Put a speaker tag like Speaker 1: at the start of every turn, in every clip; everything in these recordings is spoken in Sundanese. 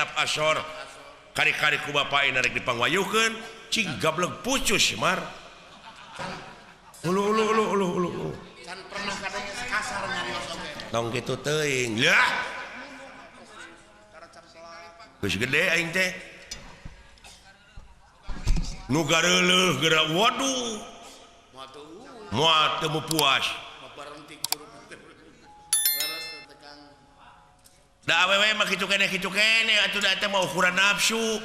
Speaker 1: genap asor kari-kari ku bapak ini rek dipangwayukeun cing gablek pucus mar ulu ulu ulu ulu ulu
Speaker 2: can pernah katanya kasar nyarios oge
Speaker 1: tong kitu teuing lah geus gede aing teh nu gareuleuh geura waduh moal teu puas da awewe mah kitu keneh atuh da teh mah ukuran nafsu.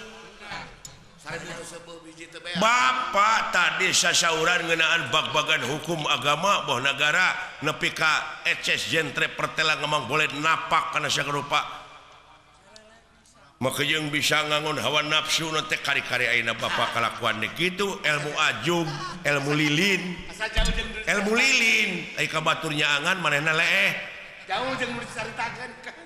Speaker 1: Bapak tadi sasauran ngeunaan bag-bagan hukum agama boh nagara nepi ka eces jentre pertela ngemang boleh napak kana sarupa maka jeung bisa ngangon hawa nafsu nu teh kari-kari ayeuna bapak kalakuan kitu ilmu ajub ilmu lilin ai ka batur nyaangan manehna leeh
Speaker 2: jauh jeung nu dicaritakeun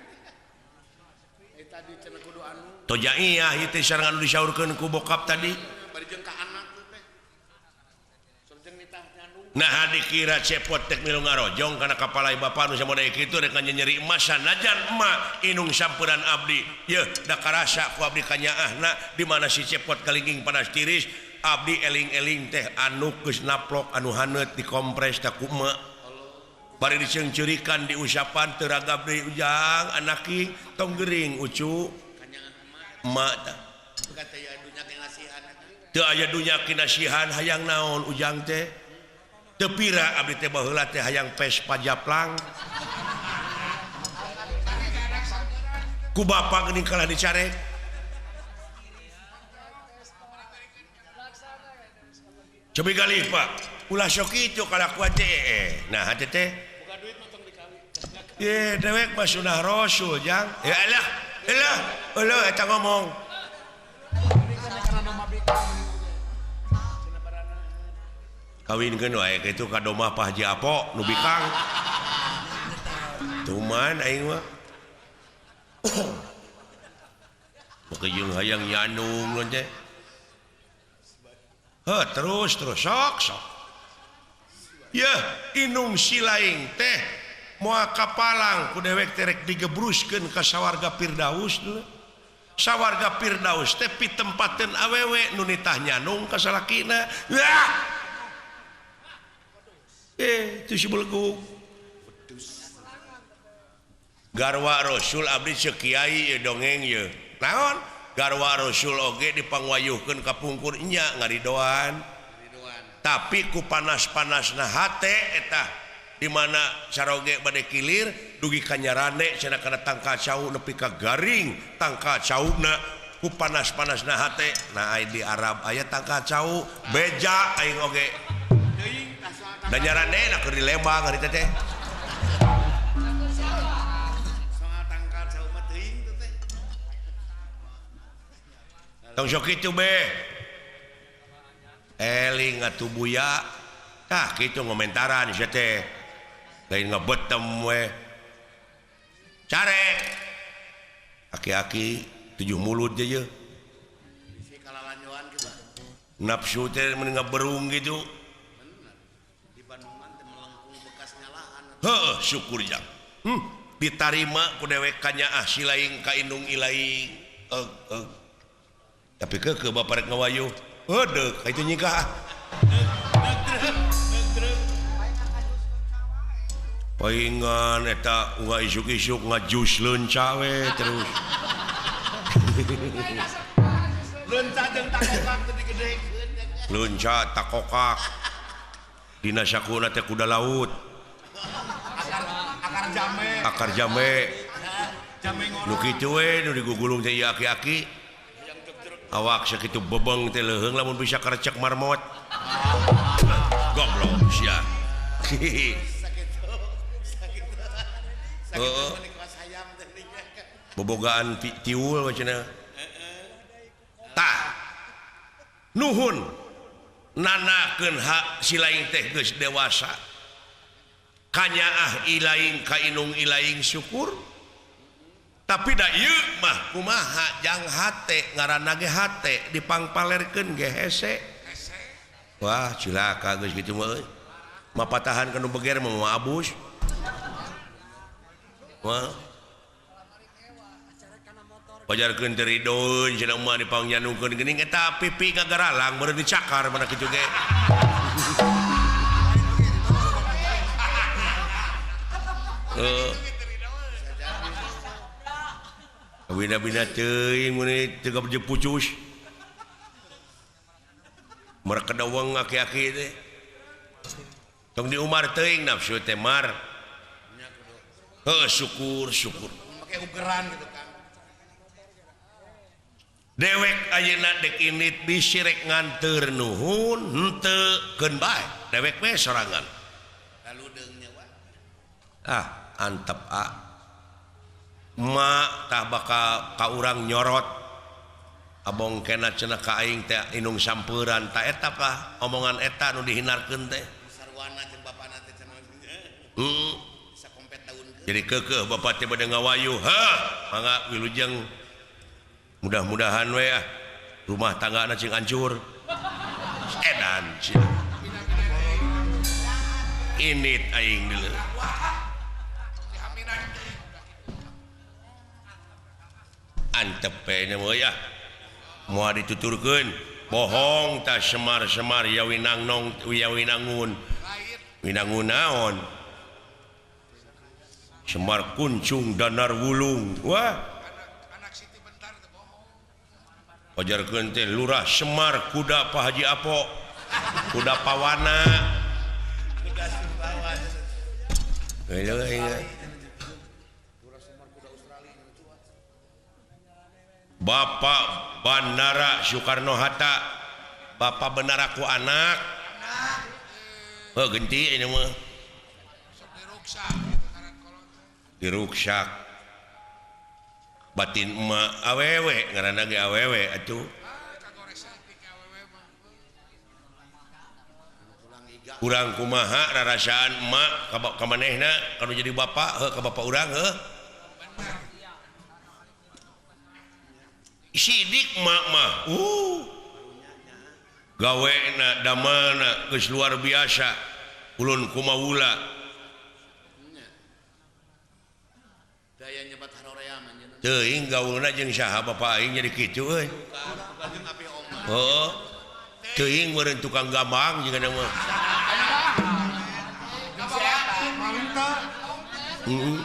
Speaker 2: tadi cenah kudu anu
Speaker 1: tojaiyah ieu teh sareng anu disaurkeun ku bokap tadi
Speaker 2: bari jeung ka anak teh sareng nitah nyandung
Speaker 1: nah dikira cepot tek milu ngarojong kana kapalai bapa nu samoda kitu rek nyeri emas sanajan emak inung samperan abdi yeuh da karasa ku abdi kanyaahna di mana si cepot kalingking panas tiris abdi eling-eling teh anu geus naplok anu haneut dikompres ta ku emak bari diceungceurikan diusapan teu ragab deui ujang anaki tong gering ucu emak tah teu aya dunya kinasihan hayang naon ujang teh teu pira abdi teh baheula teh hayang Vespa japlang ku bapa geuning kalah dicarek cobi galih Pak ulah sok kitu kalakuan teh nah hate teh
Speaker 2: buka duit mah tong dikawin
Speaker 1: ye dewek mah sunah rasul jang ya elah elah euleuh eta ngomong kawinkeun wae kitu ka domah Pak Haji Apo nu bikang tuman aing mah maka jeung hayang nyanung teh heuh terus terus sok sok yeuh inung silaing teh moal kapalang ku dewek teh rek digebruskeun ka sawarga Firdaus dulu sawarga Firdaus teh pitempateun awewe nu nitah nyanung ka salakina wah itu si belegu garwa Rasul abdi ceuk kiai ieu dongeng ieu naon garwa Rasul oge dipangwayuhkeun ka pungkur nya ngaridoan tapi ku panas-panasna hate eta di mana saroge bade kilir dugi ka nyarane cenah kana tangkal cau nepi ka garing tangkal cauna ku panas-panasna hate nah di Arab aya tangkal cau beja aing oge da nyarane na keur di Lembang harita teh
Speaker 2: soal tangkal cau mah teuing teh
Speaker 1: tong sok kitu be eling atuh buya tah kitu ngomentaran sia teh lain ngebetem we carek aki-aki tujuh mulut je
Speaker 2: bisi kalalanjoan kitu
Speaker 1: nafsu teh mun ngaberung gitu
Speaker 2: di Bandungan teh melengkung bekas nyalaan
Speaker 1: heuh syukur jang ditarima ku dewek kanyaah silaing ka indung ilaing eug tapi keukeuh bapak rek ngawayuh heudeuk ka itu nyikah paingan eta unggah isuk-isuk ngajus leunca we terus
Speaker 2: leunca jeung takokak teh digedekeun
Speaker 1: leunca takokak dina sakuna teh kuda laut
Speaker 2: akar jambe
Speaker 1: akar jambe
Speaker 2: jambe ngorok
Speaker 1: nu kitu we nu digugulung teh ieu aki-aki awak sakitu bebeng teh leuheung lamun bisa karecek marmot goblok sia heeh bobogaan tiul cenah tah nuhun nanakeun hak silaing teh geus dewasa kanyaah ilaing ka inung ilaing syukur tapi da ieu mah kumaha jang hate ngaranna ge hate dipangpalerkeun ge hese wah cilaka geus kitu mah euy mapatahan ka nu beger mah moal abus wah Pajarkeun teu ridoeun cenah mah dipangnyanungkeun geuning eta pipi gagaralang meureun dicakar mana kitu ge. Heeh. Bina-bina teuing mun teu pucus. Mereka dawang aki-aki teh. Tong di Umar teuing nafsu teh mar. Heuh syukur syukur.
Speaker 2: Make ugeran gitu kan.
Speaker 1: Dewek ayeuna dek init bisi rek nganteur nuhun henteu keun bae. Dewek we sorangan.
Speaker 2: Lalu deung nyawa.
Speaker 1: Ah, antep a. Emak tah bakal ka urang nyorot. Abong kena cenah ka aing teh inung sampeuran ta eta kah omongan eta nu dihinarkeun teh.
Speaker 2: Sarwana jeung bapana teh cenah.
Speaker 1: Heeh.
Speaker 2: Bisa kompet daunkeun.
Speaker 1: Jadi keukeuh bapak teh bade ngawayu. Heuh, mangga wilujeng. Mudah-mudahan we ah rumah tanggana cing hancur. Edan sia. Init aing deuleu. Antep we nya mah ya. Moal dituturkeun bohong tah semar-semar ya winangnong ya winangun. Winangun naon? Semar kuncung danar wulung. Wah. Pajarkeun teh lurah Semar kuda Pak Haji Apo. Kuda pawana.
Speaker 2: Kuda Sumbawa.
Speaker 1: Bapak Bandara Soekarno Hatta. Bapak benar aku anak. Oh genti ini mah. Diruksak. Batin emak awewe ngaranna ge awewe atuh. Urang kumaha rarasaan emak ka manehna kanu jadi bapak heuh ka bapak urang heuh. Sidik emak mah. Gawena damelna geus luar biasa. Ulun kumawula. Teuing gaulna jeung saha bapak aing jadi kitu euy. Heeh. Teuing meureun tukang gambang jeung mah. Heeh.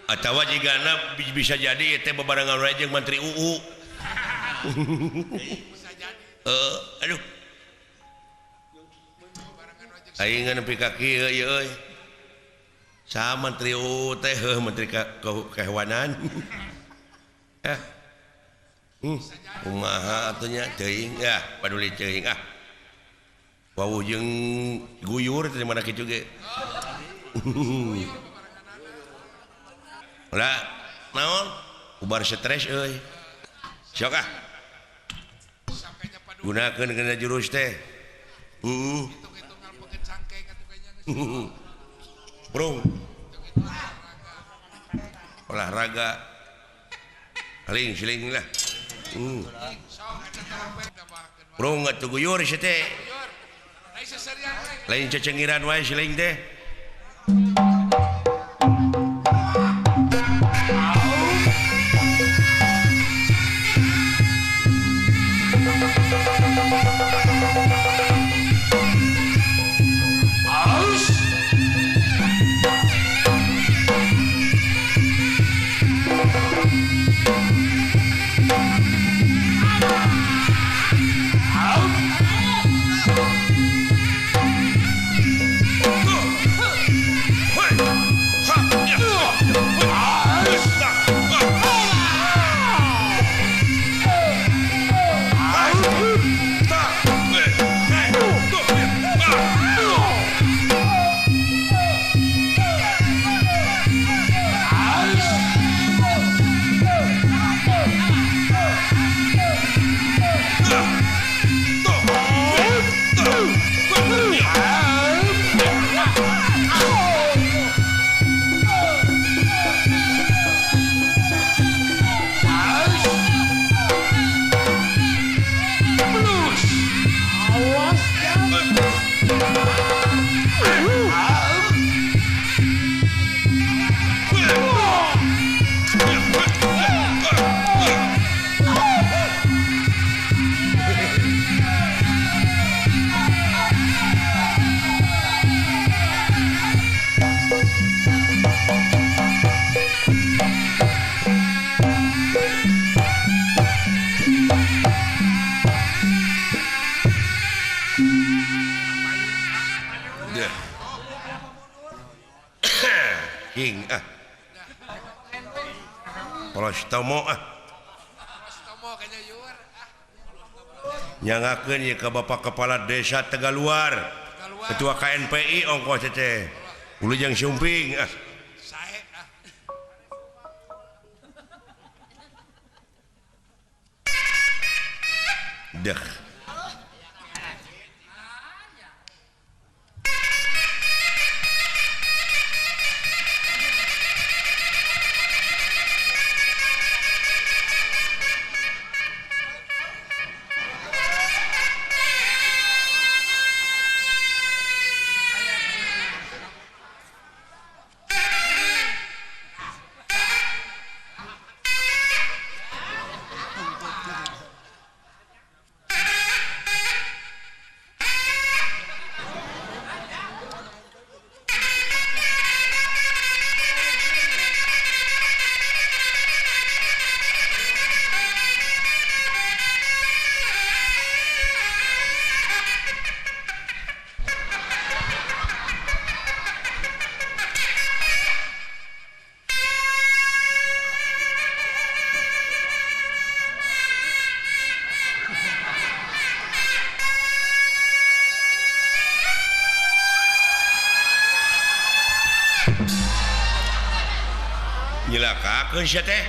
Speaker 1: Atawa jigana bisa jadi teh bebarengan wae jeung Menteri UU. Heeh, aduh. Aing nepi ka kieu ieu euy. Sa Menteri UU teh heuh Menteri Kehewanan. Eh. Kumaha atuh nya teuing ya, paduli teuing ah. Wawuh jeung guyur teh mana kitu ge. Ulah naon? Ubar stres euy. Sok ah. Gunakeun kana jurus teh. Heeh. Bro. Olahraga. Paling siling lah. Bro atuh guyur sia teh. Lain cecengiran wae siling teh. Hey! King ah. Polostomo ah. Nyangakeun ieu ka Bapak Kepala Desa Tegaluar. Ketua KNPI ongkos teh. Wilujeng Sumping ah. Deh. Nyilakakeun sia teh.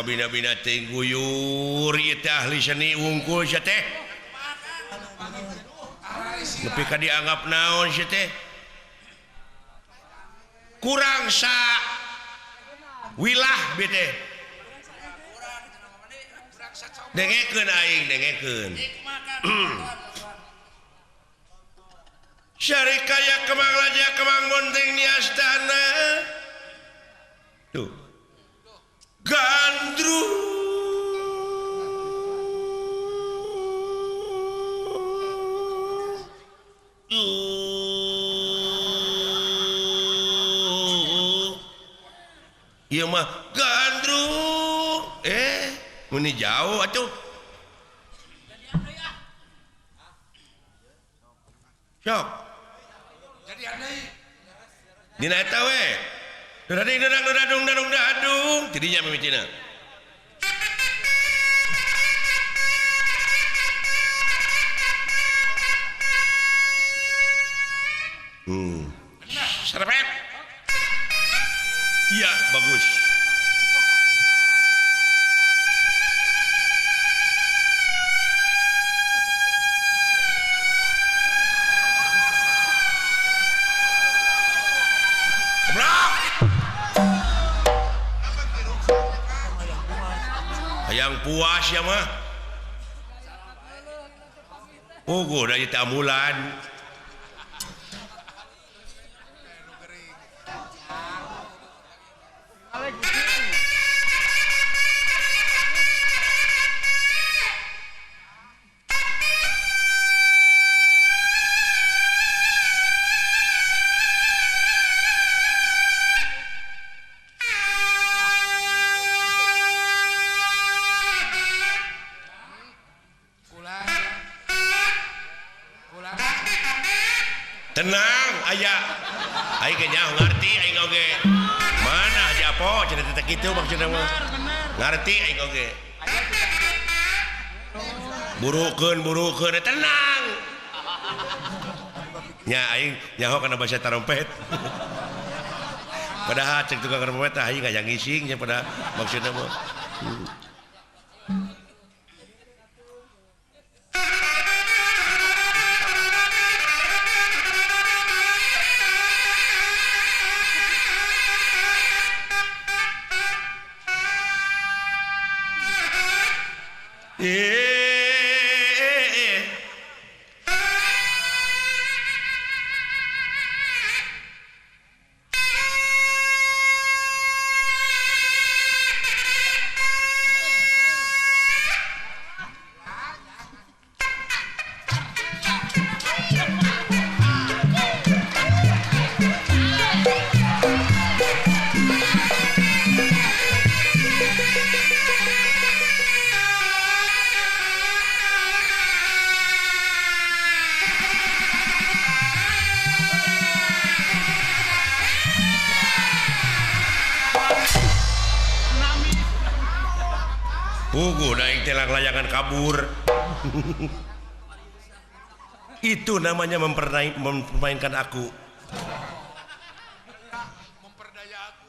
Speaker 1: Bina-bina teh guyur ieu teh ahli seni wungkul sia teh. Nepi ka dianggap naon sia teh? Kurang sa wilah bi teh. Dengekeun aing dengekeun. Syarikaya Kemang Raja Kemang Bonteng di astana. Tuh. Gandrung ieu mah gandrung meni jauh atuh. Sok dina eta we. Dading dadang dadung dadung dadung tidinya mimitina. Serepet. Iya, bagus. Yang puas ya mah. Puguh dari ambulan. Tenang aya aing ge nyaho ngarti aing oge mana aja po cenah teh kitu maksudna mah ngarti aing oge burukeun burukeun tenang nya aing nyaho kana bahasa tarompet padahal cek tukang trompet aing hayang ngising nya pada maksudna mah. Puguh da aing teh layangan kabur. Itu namanya mempermainkan aku.
Speaker 2: Memperdaya aku.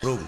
Speaker 1: Rung.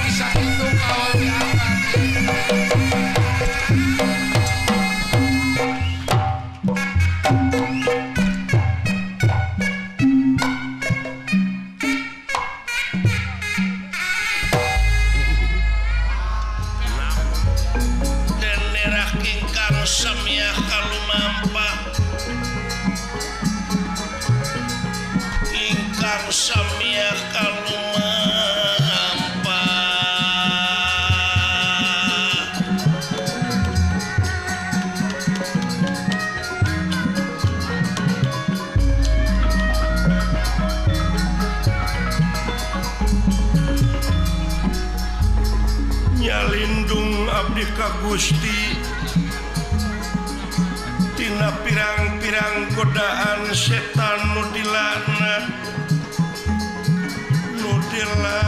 Speaker 2: Bisa itu kalau diangkat.
Speaker 1: Ngalindung abdi ka Gusti tina pirang-pirang godaan setan nu dilaknat nu dilaknat.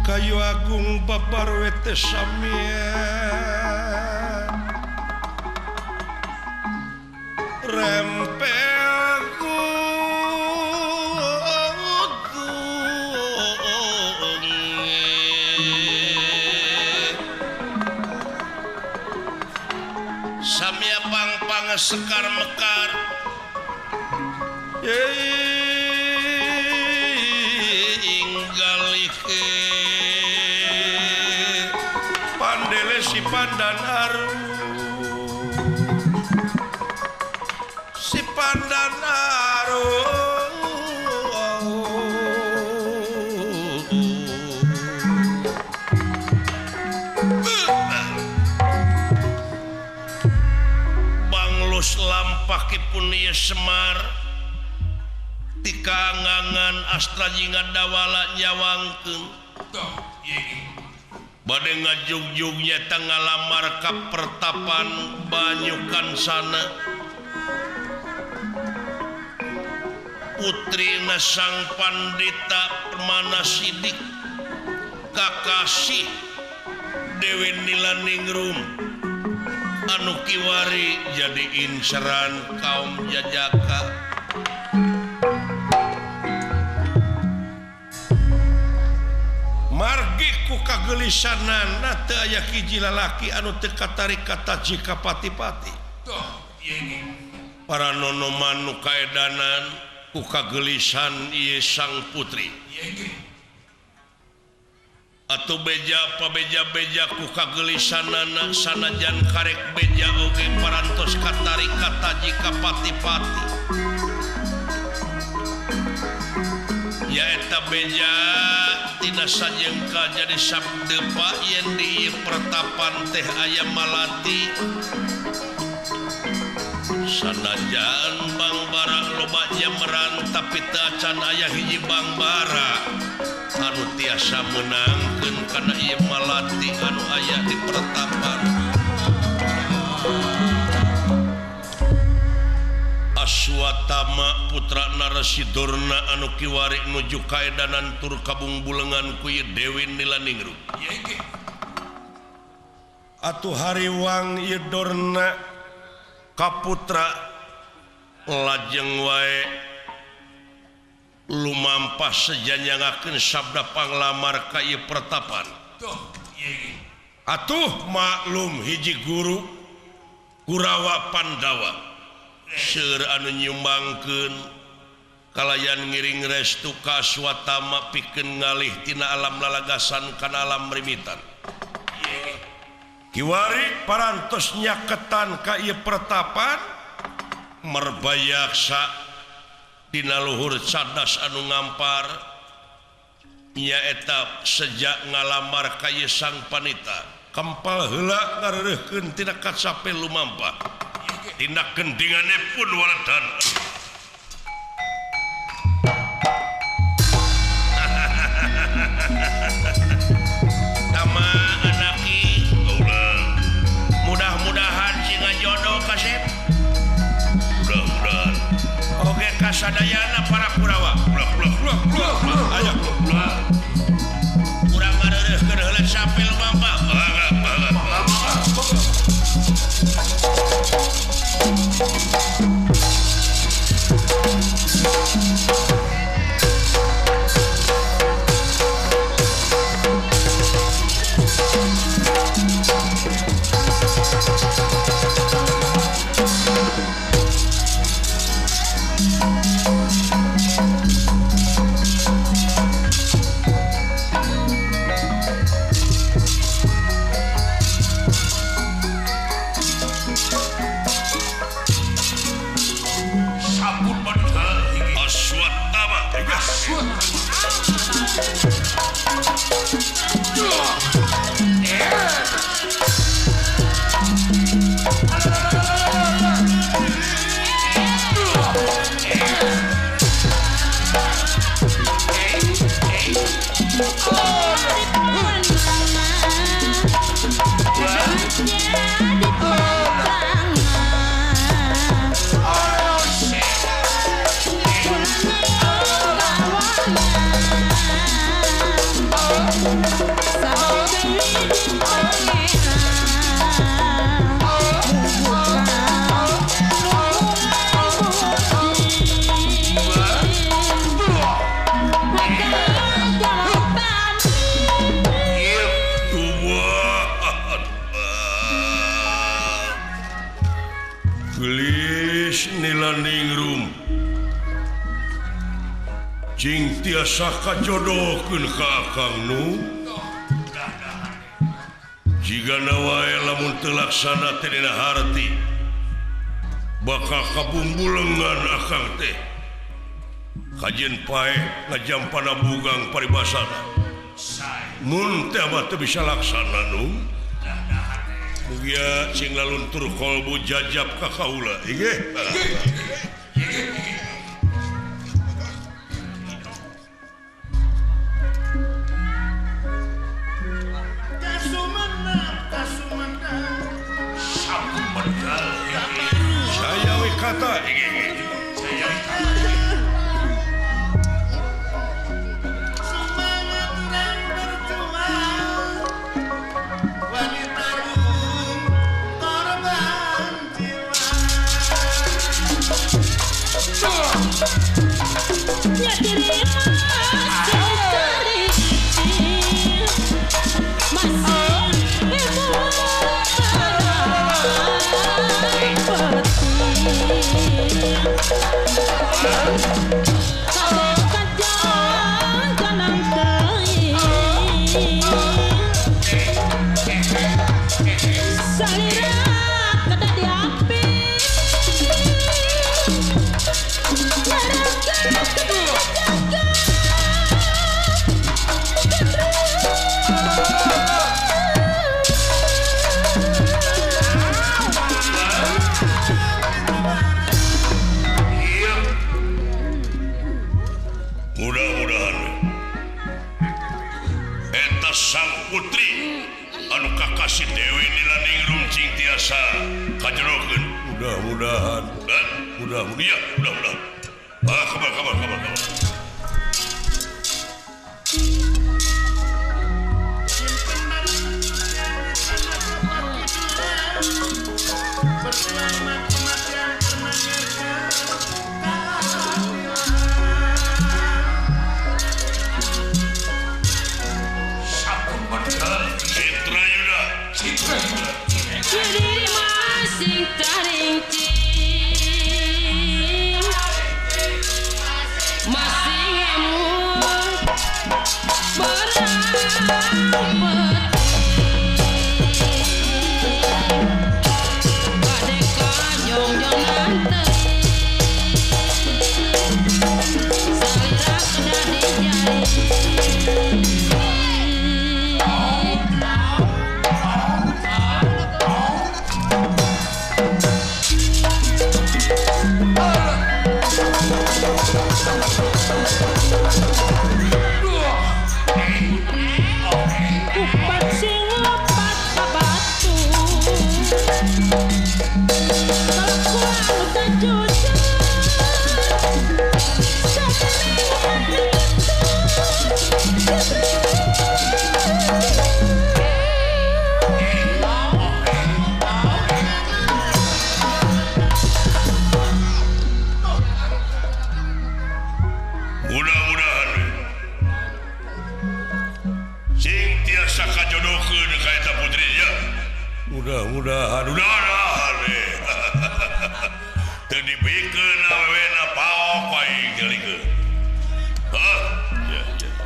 Speaker 1: Kayu agung babar wete samia rempel samia pang-pang sekar mekar pandele si pandan aru si pandan aru banglus lampahipun ieu Semar tika ngangan astra jingan dawala nyawangkeun bade ngajugjugnya ngalamar ka pertapan Banyukan sana putrina sang pandita Permana Sidik kakasih Dewi Nilaningrum anu kiwari jadi inceran kaum jajaka. Margi ku kagelisanana teu aya hiji lalaki anu teu katarik kataji ka pati-pati. Para nonoman nu kaedanan ku kagelisan ieu sang putri. Atuh beja pabeja-beja ku kagelisanana sanajan karek beja oge parantos katarik kataji ka pati-pati. Nyaeta beja tina sajengka jadi sabdepa yen di pertapan teh aya malati sanajan bangbara loba nyameran tapi teu acan aya hiji bangbara anu tiasa meunangkeun kana ieu malati anu aya di pertapan. Aswatama putra Narasi Durna anu kiwari nuju kaedanan tur kabungbulengan ku ieu Dewi Nilaningrum. Atuh hariwang ieu Dorna kaputra lajeng wae lumampah sejanyangakeun sabda panglamar ka ieu pertapan. Atuh maklum hiji guru Kurawa Pandawa seueur anu nyumbangkeun kalayan ngiring restu ka Aswatama pikeun ngalih tina alam lalagasan kana alam rimitan. Kiwari parantos nyaketan ka ieu pertapan merbayaksa dina luhur cadas anu ngampar nyaeta sejak ngalamar ka ieu sang panita kempal heula ngareureurkeun tina kacape lumampah tina gendingane pun waledan. Tama anaki mudah-mudahan singa jodoh kasep mudah-mudahan oge kasadayana para Kurawa ayo urang ngareureurkeun heula sampe lumampah. Nilaningrum cing tiasa kajodohkeun ka Akang nu jigana wae lamun teu laksana teh dina harti bakal kabumbulengan Akang teh kajeun pae ngajampana bugang paribasana mun teh mah teu bisa laksana nu. Mugia sing laluntur kolbu jajab ka kaula. Inggih. Saya we kata inggih. Saya
Speaker 2: semangat urang berjuang wanita
Speaker 1: Mudah-mudahan eta sang putri anu kakasih Dewi Nilaningrum cing tiasa kajerokeun. Mudah-mudahan. Mudah-mudahan. Ya, mudah-mudahan. Ah, kabar. Mudah-mudahan sing tiasa kajodohkeun ka eta putri ya. Mudah-mudahan udah teu dibikeun awewena paok aing jalikeun. Hah? Ya, ya, ya.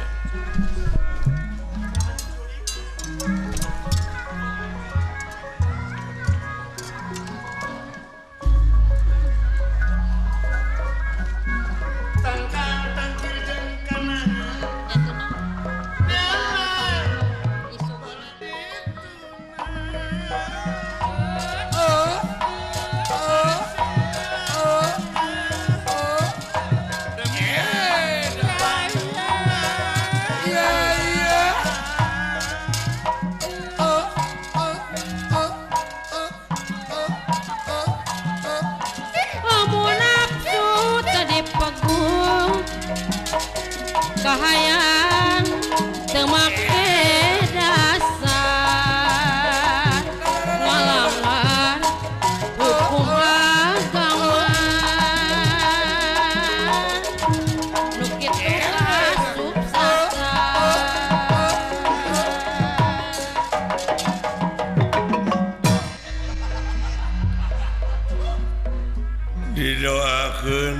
Speaker 1: Doakeun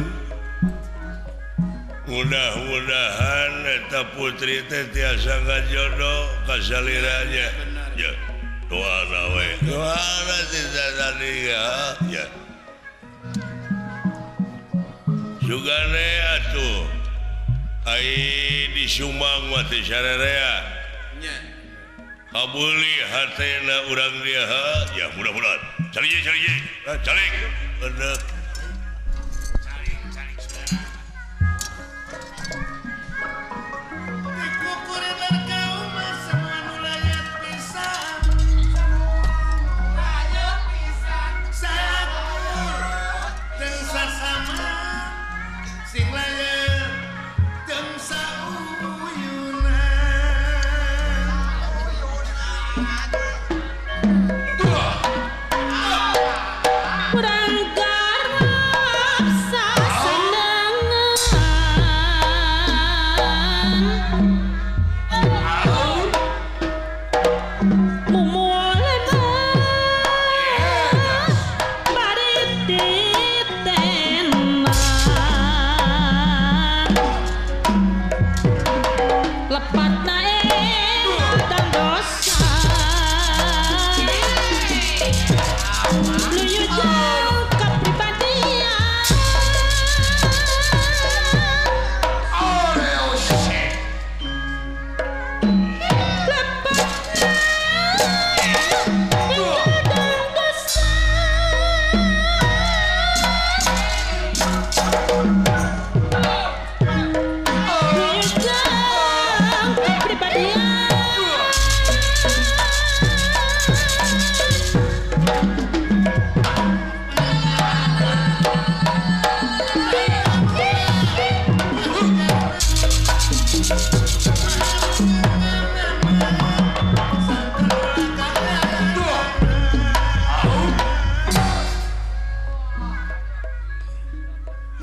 Speaker 1: mudah-mudahan eta putri teh tiasa ngajodoh ka saliranya. Ya, doana we. Doana tadi ya. Ya. Sugane atuh ai di Sumang mah teh sarerea. Nya. Kabeuli hatena urang dia. Ya mudah-mudahan. Calik calik. Calik. Bener.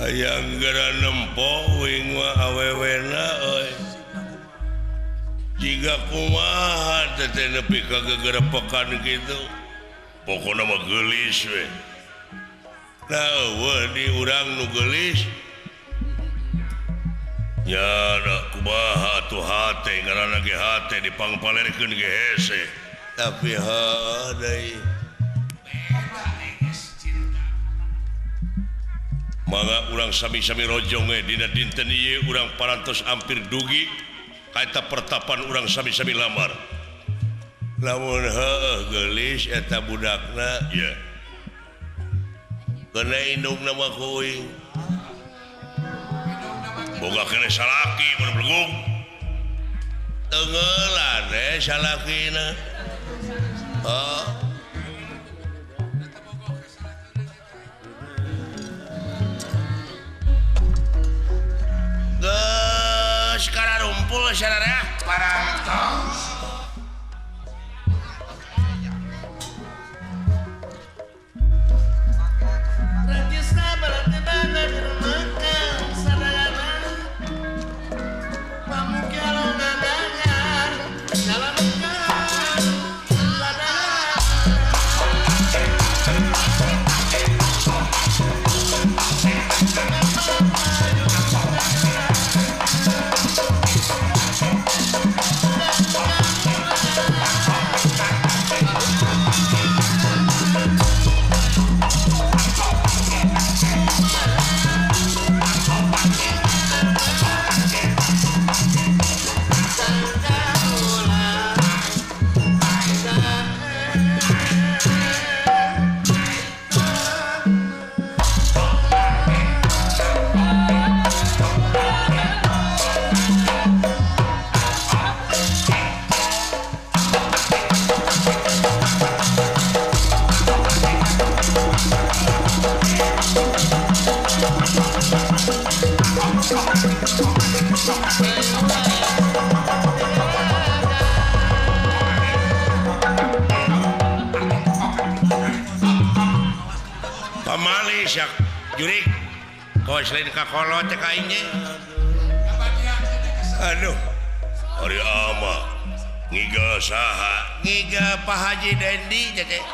Speaker 1: Hayang geura nempo uing mah awewena euy. Jiga kumaha teh nepi ka gegerepekan kitu. Pokona mah geulis we. Nah eueuh di urang nu geulis. Nya da kumaha atuh hate ngaranna ge hate dipangpalerkeun ge hese. Tapi heuh deui. Mangga urang sami-sami rojong we dina dinten ieu urang parantos ampir dugi ka eta pertapan urang sami-sami lamar. Lamun heueuh geulis eta budakna ya. Keuna indungna mah ku uing. Boga keneh salaki mun belegung. Tengeulan we salakina. Heuh. Geus kararumpul sararea parantos. Pamali sia jurik kawas lain ka kolot cek aing ge. Aduh ari ama ngiga saha ngiga Pak Haji Dendi teh.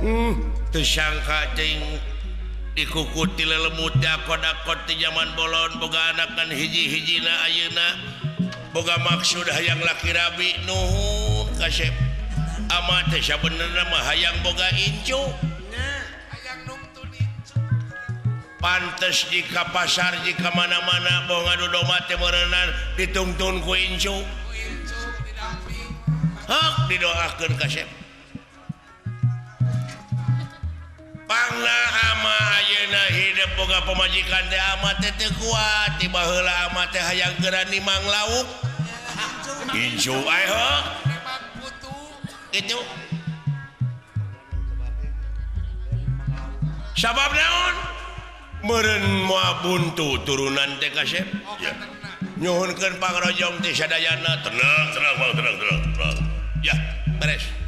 Speaker 1: Teu sangka teuing dikukuti lelemut dakot-dakot di zaman bolon boga anak kan hiji-hijina ayeuna boga maksud hayang laki rabi nuhun kasep ama teh sabenerna mah hayang boga incu
Speaker 2: hayang nungtun incu
Speaker 1: pantes jika pasar jika mana-mana boh ngadu domba teh meureunan ditungtun ku incu hak didoakeun kasep pangna ama ayeuna hidup boga pamajikan teh ama teh teu kuat ti baheula ama teh hayang geura nimang lauk incu ae heuh
Speaker 2: nimang putu
Speaker 1: kitu sabab naon meureun moal buntu turunan teh kasep nyuhunkeun pangrojong teh sadayana tenang tenang Bang tenang tenang tenang ya beres.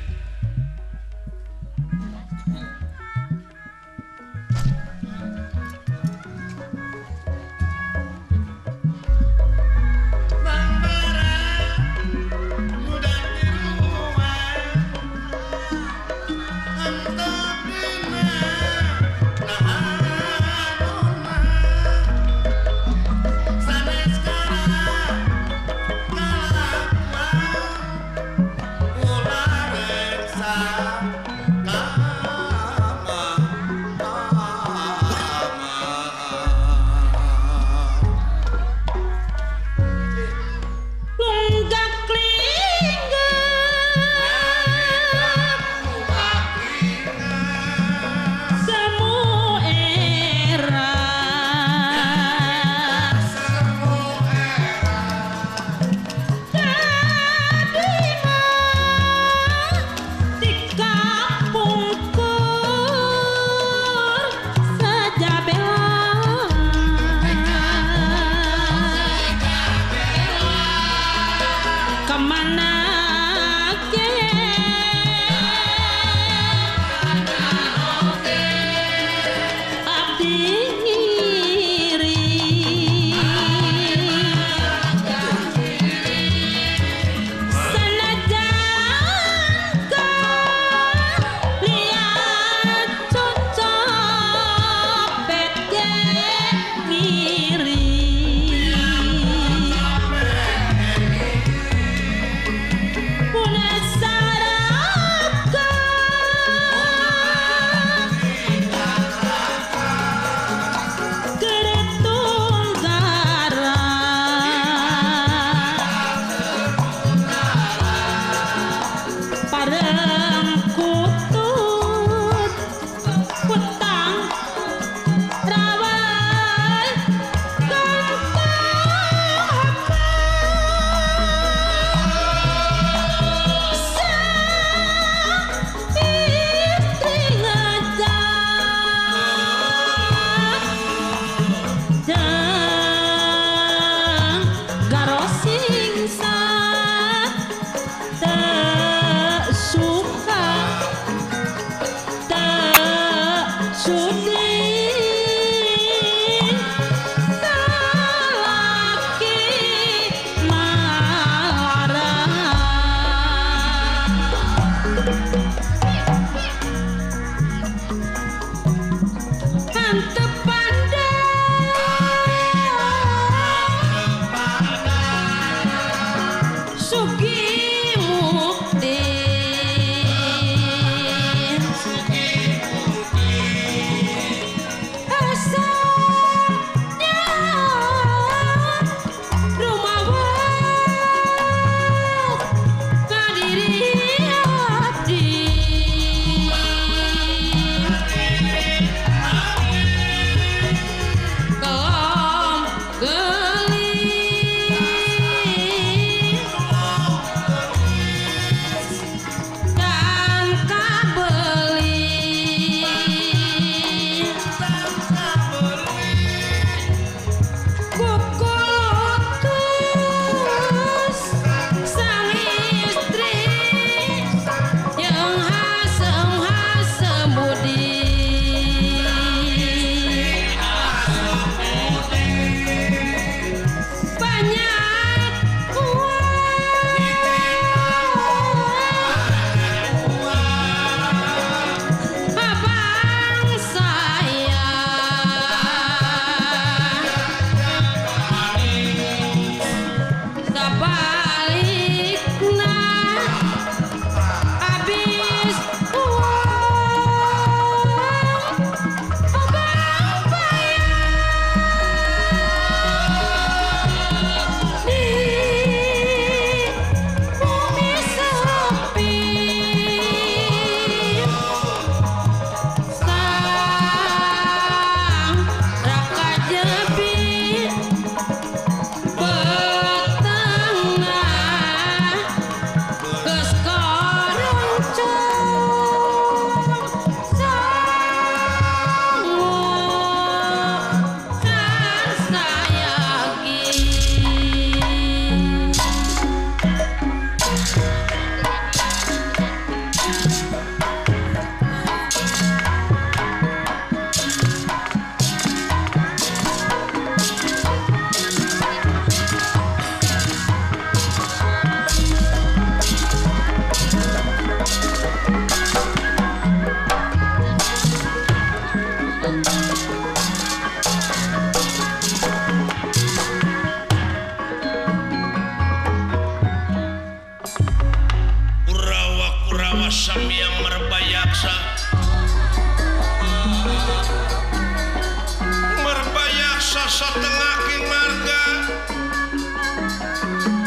Speaker 1: Satengah king marga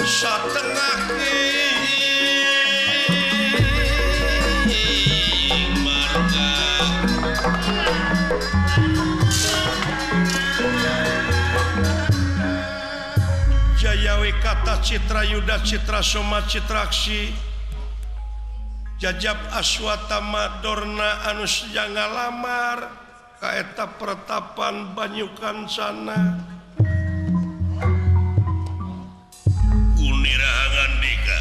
Speaker 1: satengah king marga Jayawikata Citra Yuda Citra Soma Citraksi Jajab Aswatama Dorna anu seja ngalamar kaeta pertapan Banyukancana Unira ngandika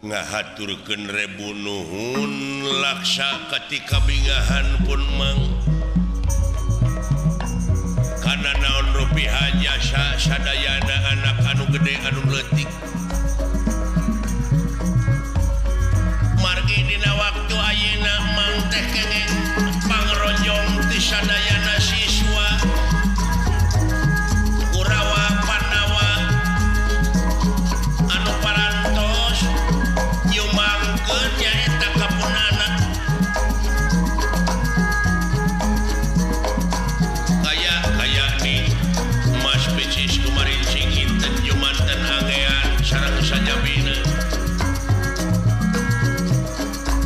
Speaker 1: ngahaturkeun rebu nuhun laksa ketika bingahan pun mang kana naon rupiah jasa sadayana anak anu gede anu leutik margi dina waktu ayeuna mang teh kenging pangronjong ti sadayana siswa Kurawa Pandawa anu parantos nyumbangkeun nyaeta ka pun anak kaya nih Mas Picis kumarincing inten jumanten angean sareng sajabina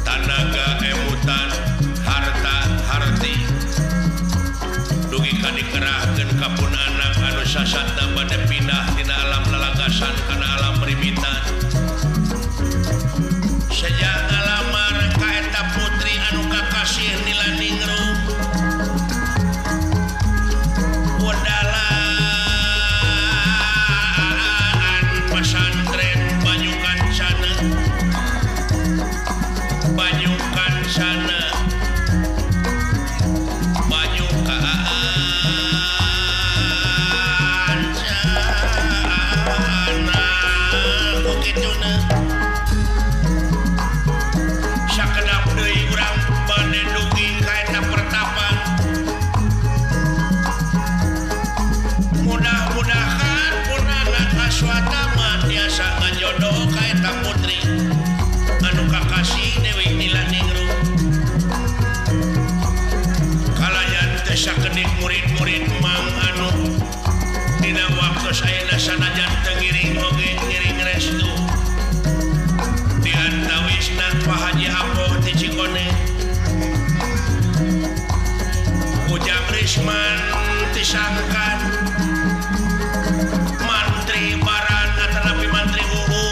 Speaker 1: tanaga emutan harta harti dugi ka dikerahkeun ka pun anak anu sasatna bade pindah tina alam lalagasan kana alam rimitan sejak ngalamar ka eta putri anu kakasih Nilaningrum wedalaan pesantren Banyukancana Banyukancana Banyukancana kukituna sakedap deui urang bade dugi ka eta pertapan mudah-mudahan pun anak Aswatama tiasa ngajodoh ka eta putri anu kakasih Dewi Nilaningrum kalayan teu sakedik murid-murid mang anu dina waktu ayeuna sanajan teu ngiring oge ngiring restu di antawisna Pak Haji Apoh ti Cikone Ujang Risman ti Sangkan Mantri Baran atanapi Mantri Uu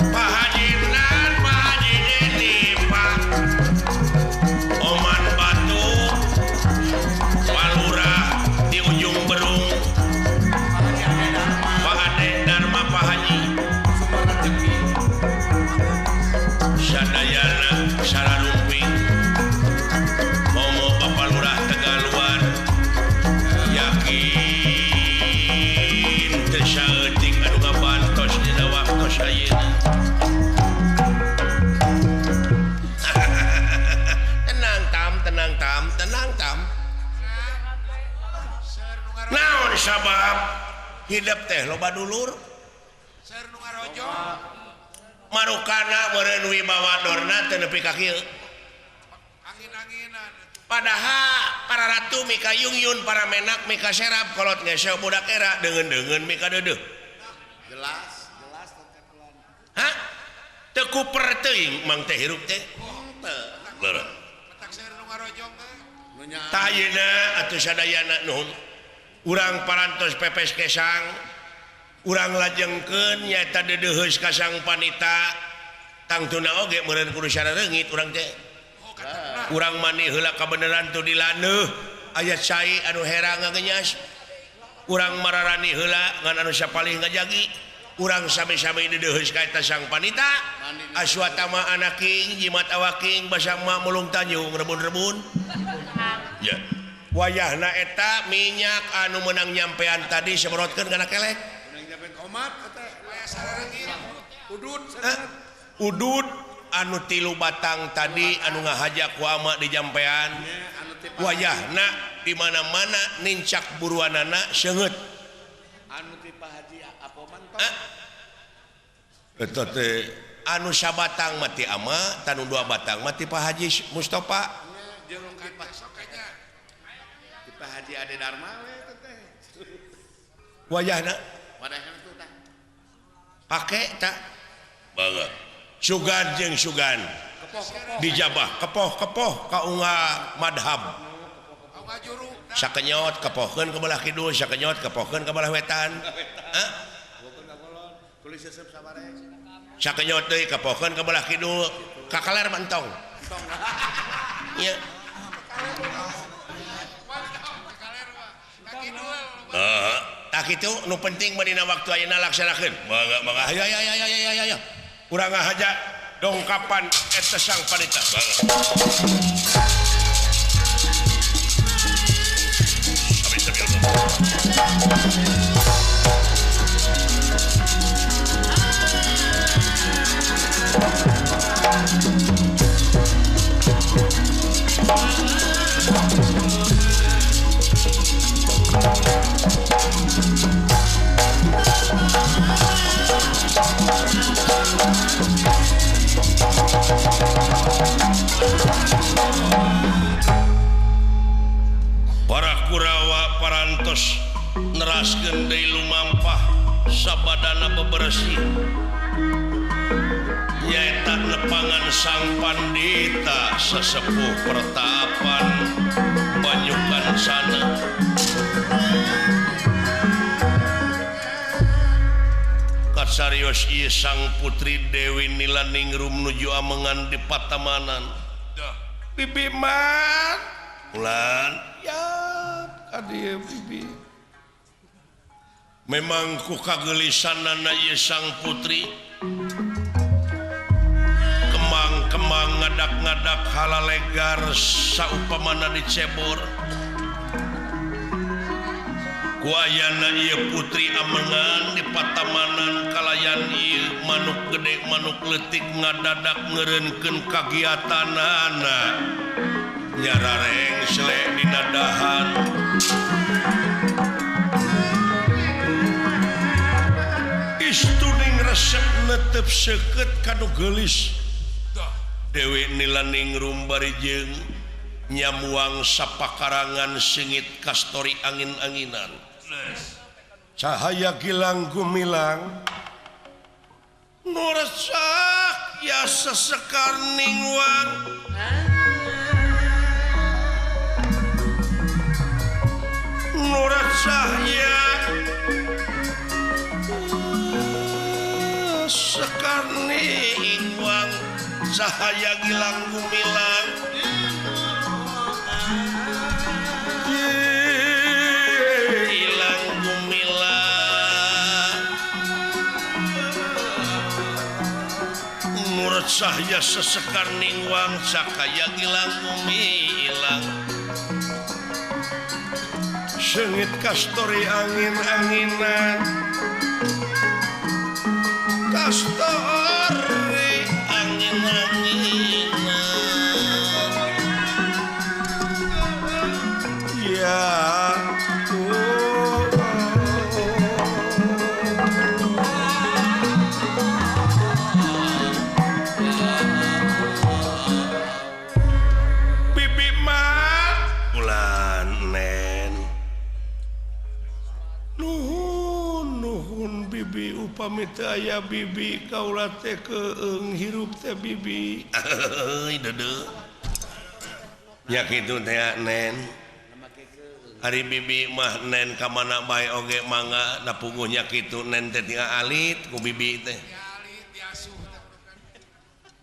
Speaker 1: Pak Haji Nan, Pak Haji Deni, Pak Oman Batu Pak Lurah di Ujung Berung Pak Ade Dharma Pak Haji Sadayana Sararumping Momo Bapak Lurah Tegaluar yakin teu saeutik anu ngabantos dina waktos ayeuna tenang tam tenang tam tenang tam naon sabab hidup teh loba dulur marukana meureun wibawa Dorna teu nepi ka kieu padahal para ratu mika yungyun para menak mika serap kolot ngeseo budak era deungeun-deungeun mika deudeuh
Speaker 2: jelas jelas
Speaker 1: hah teu kuper teuing mang teh hirup teh teu tah ayeuna atuh sadayana nuhun urang parantos pepes kesang urang lajengkeun nyaeta deudeuheus ka sang panita tangtuna oge meureun kudu sarareungit urang teh urang mani heula kabeneran tu dilaneuh aya cai anu herang ngagenyas urang mararani heula ngan anu sapalih ngajagi urang sami-sami deudeuheus ka eta sang panita Aswatama anaking jimat awaking basama mulung tanjung rebun-rebun ya wayahna eta minyak anu meunang nyampean tadi semprotkeun kana kelek udud anu tilu batang tadi anu ngahaja ku ama di jampean wayahna di mana-mana nincak buruanana seungeut
Speaker 2: anu ti Pak Haji Apoman
Speaker 1: eta teh anu sabatang mati ama tanu dua batang mati Pak Haji Mustafa
Speaker 2: jeung ti Pak Haji Ade Dharma we teh
Speaker 1: wayahna
Speaker 2: wadahna tuh tah
Speaker 1: pake tak banget sugan jeung sugan dijabah kepoh-kepoh ka unga madhab sakenyot kepohkeun ke belah kidul sakenyot kepohkeun ke belah wetan sakenyot deui kepohkeun ke belah kidul ka kaler mah entong ieu tah kitu nu penting mah dina waktu ayeuna laksanakeun mangga mangga ayo ayo ayo ayo ayo urang ngahaja dongkapan eta sang panita Para Kurawa parantos neraskeun deui lumampah sabadana bebersih nyaeta nepangan sang pandita sesepuh pertapan Banyukan sana kasarios ieu sang putri Dewi Nilaningrum nuju amengan di patamanan bibi mat ulan ya kadieu bibi memang ku kagelisanana ieu sang putri kemang-kemang ngadak-ngadak halalegar saupamana dicebor ku ayana ieu putri amengan di patamanan kalayan ieu manuk gede manuk leutik ngadadak ngeureunkeun kagiatanana nyarareng sele dina dahan istuning resep netep seukeut ka nu geulis Dewi Nilaningrum bari jeung nyamuang sapakarangan sengit kastori angin-anginan cahaya gilang gumilang nu resak ya sesekar ningwang nu cahya sekar ningwang cahaya gilang gumilang gilang gumilang nur cahya sesekar ningwang cahaya gilang gumilang sengit kastori angin-anginan kastori angin-anginan ya bibi mat ulan nen nuhun nuhun bibi upami teu aya bibi kaula teh keung hirup teh bibi euy deudeuh nya kitu teh nen ari bibi mah nen ka mana bae oge mangga da puguh nya kitu nen teh tinggal alit ku bibi teh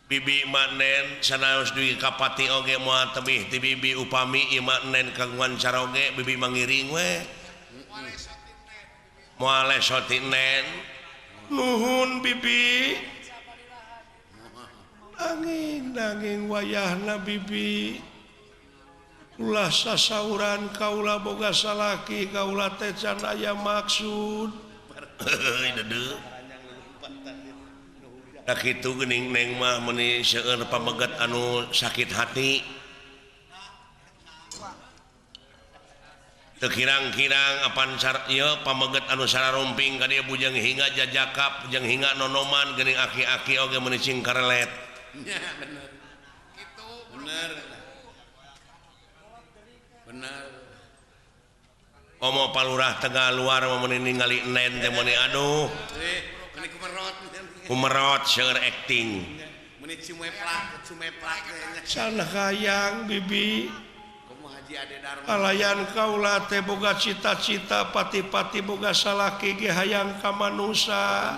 Speaker 1: bibi mah nen sanaos dugi ka pati oge moal tebih ti bibi upami ieu mah nen kagungan caroge bibi mangiring we moal lesoti nen nuhun bibi angin nanging wayahna bibi ulah sasauran kaula boga salaki kaula teh can aya maksud heuy deudeuh da kitu geuning neng mah meuni seueur pameget anu sakit hati Teu kirang-kirang apan ieu pameget anu sararumping ka dieu bujang hingga jajakap bujang hingga nonoman geuning aki-aki oge meuni cing karelet.
Speaker 2: Nya bener. Kitu bener. Bener.
Speaker 1: Omo palurah Tegal luar mah meuni ningali enen teh meuni aduh.
Speaker 2: Meuni kumerot.
Speaker 1: Kumerot seueur acting.
Speaker 2: Meuni cumeplak cumeplak teh.
Speaker 1: Sana hayang bibi. Alayan kaula teh boga cita-cita pati-pati boga salaki ge hayang ka manusa.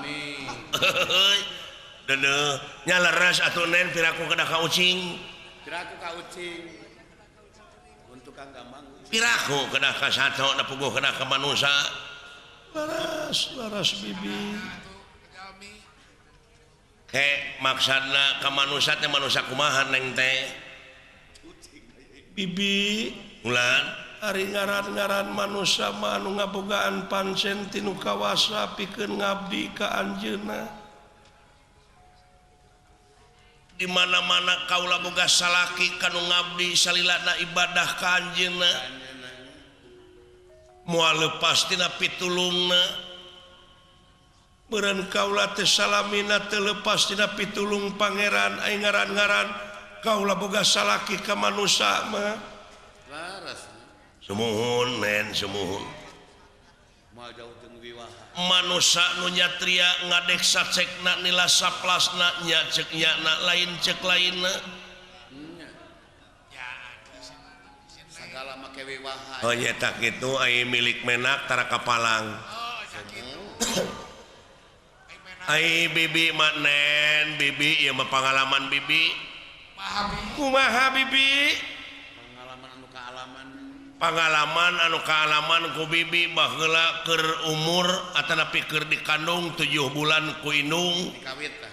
Speaker 1: Deudeuh nya leres atuh nen piraku kedah ka ucing.
Speaker 2: Piraku ka ucing. Untuk kang gampang.
Speaker 1: Piraku kedah ka sato da puguh kedah ka manusa. Leres leres bibi. He maksudna ka manusa teh manusa kumaha neng teh? Bibi ulan ari ngaran-ngaran manusa mah anu ngabogaan pancen tinu kawasa pikeun ngabdi ka anjeunna. Di mana-mana kaula boga salaki kanu ngabdi salilana ibadah ka anjeunna. Moal lepas tina pitulungna. Beureun kaula teh salamina teu lepas tina pitulung pangeran ai ngaran-ngaran kaula boga salaki ka manusa mah.
Speaker 2: Laras.
Speaker 1: Sumuhun nen sumuhun.
Speaker 2: Moal jauh jeung wiwaha.
Speaker 1: Manusa nu nyatria ngadek sacekna nila saplasna nya ceuk nyana lain ceuk lainna.
Speaker 2: Nya. Sagala make wiwaha.
Speaker 1: Oh nya tak kitu ai milik menak tara kapalang.
Speaker 3: Oh sakitu.
Speaker 1: Ai bibi mah nen bibi ieu mah pangalaman bibi. Kumaha bibi?
Speaker 2: Pengalaman anu kaalaman.
Speaker 1: Pengalaman anu kaalaman ku bibi baheula keur umur atanapi keur dikandung 7 bulan ku indung.
Speaker 2: Dikawit tah.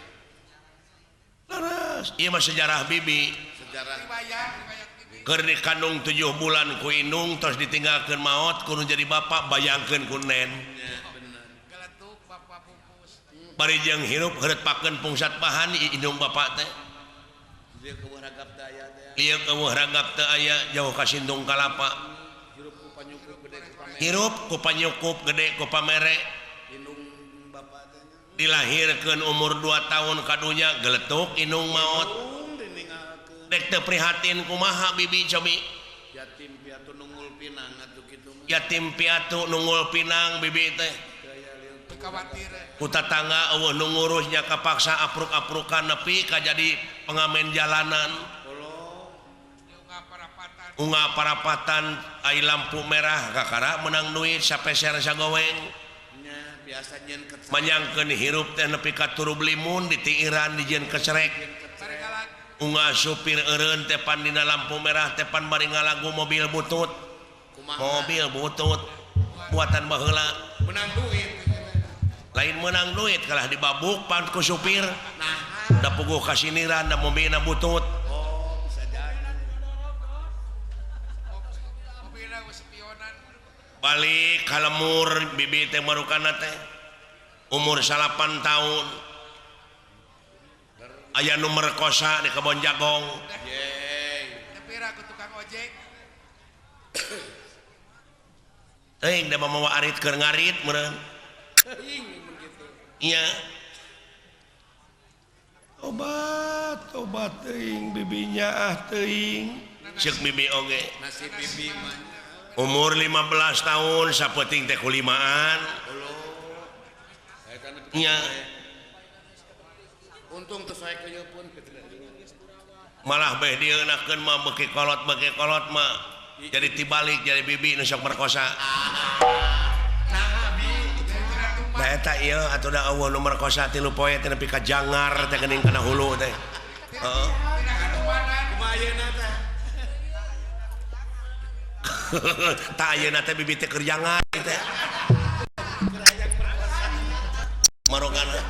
Speaker 1: Leres. Ieu mah sejarah bibi.
Speaker 2: Sejarah.
Speaker 3: Riwayat bibi.
Speaker 1: Keur dikandung 7 bulan ku indung terus ditinggalkeun maot kudu jadi bapak bayangkeun ku nen.
Speaker 2: Nya bener.
Speaker 3: Geletuk bapak pupus.
Speaker 1: Bari jeung hirup heureutpakeun pungsat bahan indung bapak teh. Ieu keueuh ragap teu aya jauh ka Sindung Kalapa. Hirup ku panyukup gede ku pamere. Dilahirkeun umur 2 tahun kadunya geletuk indung maot. Dek teu prihatin kumaha bibi cobi.
Speaker 2: Yatim piatu nungul pinang atuh kitu mah.
Speaker 1: Yatim piatu nungul pinang bibi teh. Ku tatangga eueuh nu ngurusnya kapaksa apruk-aprukan nepi ka jadi pengamen jalanan. Unga parapatan ai lampu merah kakara menang duit sapeser sagoweng. Manyangkeun hirup teh nepi ka turub limun ditiiran dijieun kecerek. Unga supir eureun teh pan dina lampu merah teh pan bari ngalagu mobil butut. Mobil butut buatan baheula.
Speaker 2: Menang duit.
Speaker 1: Lain menang duit kalah dibabuk pan ku supir. Da puguh kasiniran da mobilna butut.
Speaker 2: Oh, bisa jadi.
Speaker 1: Balik ka lemur bibi teh marukana teh. Umur 8 tahun. Aya nu merkosa di kebon jagong.
Speaker 3: Tapi ragu tukang ojek.
Speaker 1: Teuing da mamawa arit keur ngarit meureun. Iya. Obat, obat teuing bibinya ah teuing. Ceuk bibi oge.
Speaker 2: Nasib bibi mah.
Speaker 1: Umur 15 tahun sapeuting teh kulimaan. Iya.
Speaker 2: Untung teu sae keuyeun pun.
Speaker 1: Malah beh dieunakeun mah beuki kolot mah. Jadi tibalik jadi bibi nu sok merkosa. Nah eta ieu atuh da eueuh nu merkosa 3 poe teh nepi ka jangar teh geuning kana hulu teh. Heeh.
Speaker 2: Kumaha ayeuna teh?
Speaker 1: Tah ayeuna teh bibi teh keur jangar teh. Marogana.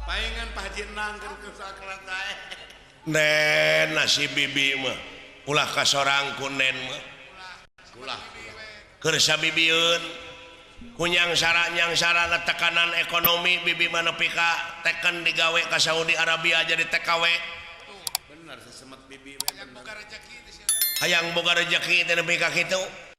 Speaker 2: Paingan Pak Haji Nang keur sakerat teh.
Speaker 1: Nen nasib bibi mah ulah ka sorang ku nen mah.
Speaker 2: Ulah.
Speaker 1: Keur sabibieun kunyang sarana tekanan ekonomi bibi mah nepi ka teken digawe ka Saudi Arabia jadi TKW.
Speaker 2: Bener sesemet bibi mah bener.
Speaker 1: Hayang boga rejeki teh nepi ka kitu.